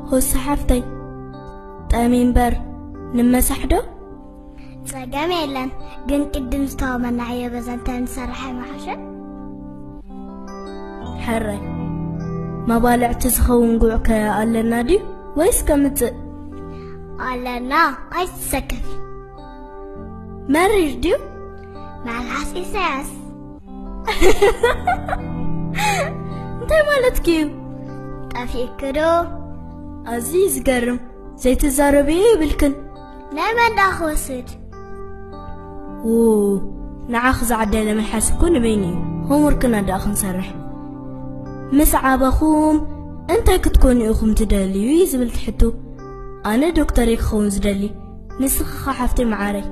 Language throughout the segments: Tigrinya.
ሆሳ ሓፍተይ፣ ጠሚ እምበር ንመሳሕዶ? ጸገም የለን፣ ግን ቅድም ዝተዋመናዮ በዛ እንተንሰርሐ ምሓሸ። ሕራይ፣ መባልዕቲ ዝኸውን ጉዕከ ኣለና ድዩ ወይስ ከምጽእ? ኣለና፣ ኣይትሰከፊ። መሪር ድዩ? መልሓስ ኢሳያስ። እንታይ ማለትኪ እዩ? ጠፊእኪ ዶ? ኣዝዩ ዝገርም። ዘይትዛረብዮ ይብልክን። ናይ መን ደኣ ክወስድ? ው፣ ንዓኺ ዝዓደለ መልሓስ እኮ ንበይኑ እዩ። ሆምወርክና ደኣ ክንሰርሕ። ምስ ዓበኹም እንታይ ክትኮኑ ኢኹም ትደልዩ እዩ ዝብል ትሕቶ። ኣነ ዶክተር እየ ክኸውን ዝደሊ። ንስኺ ኸ ሓፍተይ መዓረይ?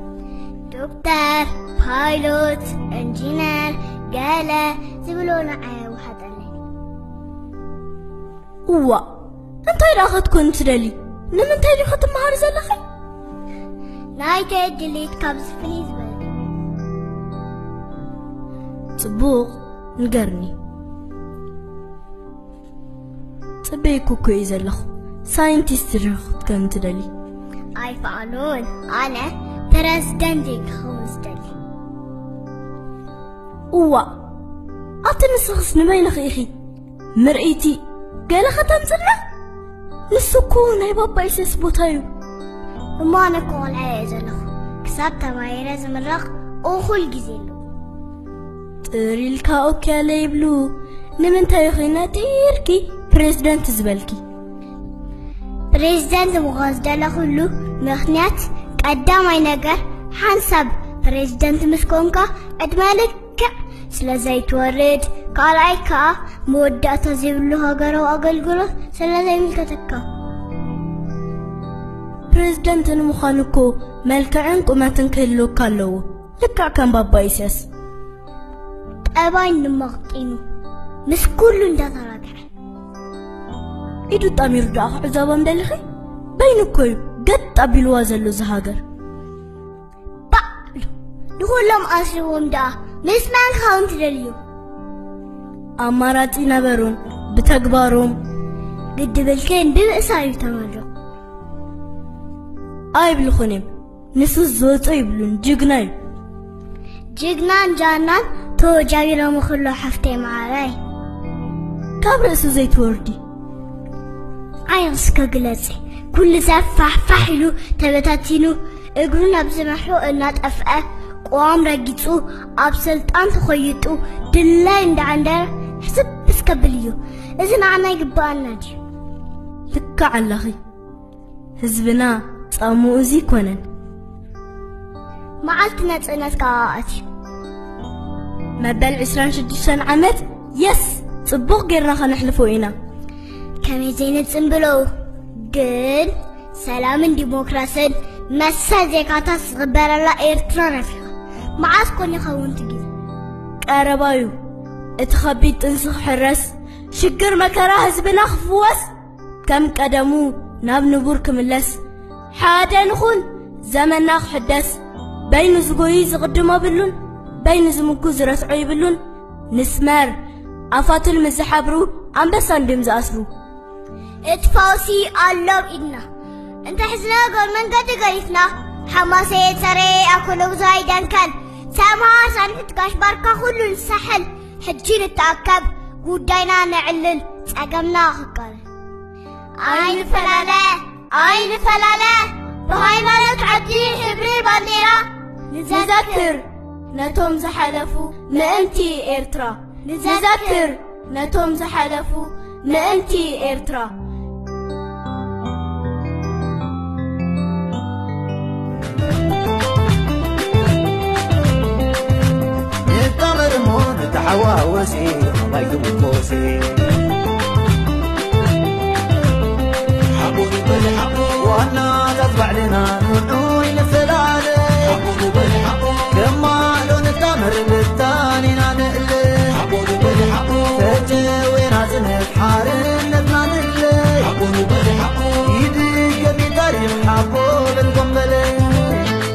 ዶክተር፣ ፓይሎት፣ ኢንጂነር፣ ገለ ዝብሎ ንዓይ ኣይወሓጠለይ። እዋእ፣ እንታይ ደኣ ክትኮኒ ትደሊ? ንምንታይ ዲኺ ትመሃሪ ዘለኺ? ናይተይ ድሌት ካብዚ ፍልይ ዝበለ። ጽቡቕ፣ ንገርኒ። ጽበይኩ እኮ እየ ዘለኹ። ሳይንቲስት ዲኺ ክትኮኒ ትደሊ? ኣይፋሉን፣ ኣነ ፕረዚደንት እየ ክኸውን ዝደሊ። እዋእ፣ ኣቲ ንስኽስ ንበይንኺ ኢኺ ምርእይቲ ገለ ከተምጽልና? ንሱ እኮ ናይ ባባ ኢሰስ ቦታ እዩ። እሞ ኣነ እኮ ቆልዓ እየ ዘለኹ። ክሳብ ተማሂረ ዝምረቕ እኹል ግዜ ኣለዎ። ጥር ኢልካ ኦኬ ለይብሉ። ንምንታይ ኢኺ ነጢርኪ ፕሬዝደንት ዝበልኪ? ፕሬዝደንት ምዃን ዝደለኹሉ ምኽንያት፣ ቀዳማይ ነገር፣ ሓንሳብ ፕሬዝደንት ምስ ኮንካ ዕድመ ልክዕ ስለ ዘይትወርድ፣ ካልኣይ ከኣ መወዳእታ ዘይብሉ ሃገራዊ ኣገልግሎት ስለ ዘይምልከተካ። ፕሬዝደንት ንምዃን እኮ መልክዕን ቁመትን ክህልወካ ኣለዎ፣ ልክዕ ከም ባባ ኢሳያስ። ጠባይ ንመቕጢኑ ምስ ኩሉ እንዳተራግሐ። ኢዱ ጣሚሩ ደኣ ክዕዘቦም ደሊኺ? በይኑ እኮ እዩ ገጥ ኣቢልዋ ዘሎ እዛ ሃገር። ባዕ! ንኹሎም ኣስርዎም ደኣ ምስ መን ክኸውን ትደልዩ? ኣማራጺ ነበሮም ብተግባሮም ግድብልክን ብምእሳር እዩ ተመርቑ። ኣይብልኹን እዮም። ንሱ ዝወጾ ይብሉን፣ ጅግና እዩ። ጅግናን ጃናን ተወጃቢሮም ክሎ ሓፍተይ መዓረይ። ካብ ርእሱ ዘይትወርዲ። ዓይንስ ከግለጺ፣ ኩሉ ሰብ ፋሕፋሕ ኢሉ ተበታቲኑ፣ እግሩ ናብ ዝመርሖ እናጠፍአ፣ ቅዋም ረጊጹ፣ ኣብ ስልጣን ተኾይጡ፣ ድላይ እንዳዓንደረ ሕስብ እስከብል እዩ። እዚ ንዓና ይግብኣና ድዩ? ልክዕ ኣለኺ። ህዝብና ጻምኡ እዚ ይኮነን። መዓልቲ ናጽነት ከኣ ኣትዩ። መበል ዕስራን ሽዱሽተን ዓመት፣ የስ! ጽቡቕ ጌርና ከነሕልፎ ኢና። ከመይ ዘይንጽንብሎ? ግን ሰላምን ዲሞክራስን መሰል ዜጋታት ዝኽበረላ ኤርትራ ናፊኻ። መዓስ ኮን ይኸውን እቲ ግዜ? ቀረባዩ። እቲ ከቢድ ጥንሲ ክሕረስ፣ ሽግር መከራ ህዝብና ክፍወስ፣ ከም ቀደሙ ናብ ንቡር ክምለስ፣ ሓደ ንኹን፣ ዘመንና ክሕደስ። በይኑ ዝጎይ ዝቕድሞ ብሉን፣ በይኑ ዝምጉ ዝረስዖ ይብሉን። ንስመር፣ ኣፋቱል ምስ ዝሓብሩ፣ ኣንበሳ እንድዮም ዝኣስሩ። እቲ ፈውሲ ኣሎ ኣብ ኢድና። እንተ ሕዝና ጎል መንገዲ ገሊፍና፣ ሓማሴ ጸረየ ኣኮሎ ብዙይ ደንከል፣ ሰምሃር ሳንሕት ጋሽ ባርካ ኩሉ ንሳሕል። ሕጂ ንተኣከብ፣ ጉዳይና ነዕልል፣ ጸገምና ክቃለል። ኣይንፈላለ፣ ኣይንፈላለ፣ ብሃይማኖት፣ ዓዲ፣ ሕብሪ ባንዴራ ንዘክር፣ ነቶም ዝሓለፉ ምእንቲ ኤርትራ ንዘክር፣ ነቶም ዝሓለፉ ምእንቲ ኤርትራ። ንጣመር እሞ ንተሓዋወሲ፣ ኣባይ ትምኮሲ። ሓቦ ንበል ሓቦ። ዋናታት ባዕልና ንዑ ይንፈላለ። ሓቦ ንበል ሓቦ። ከማሎ ንጣመር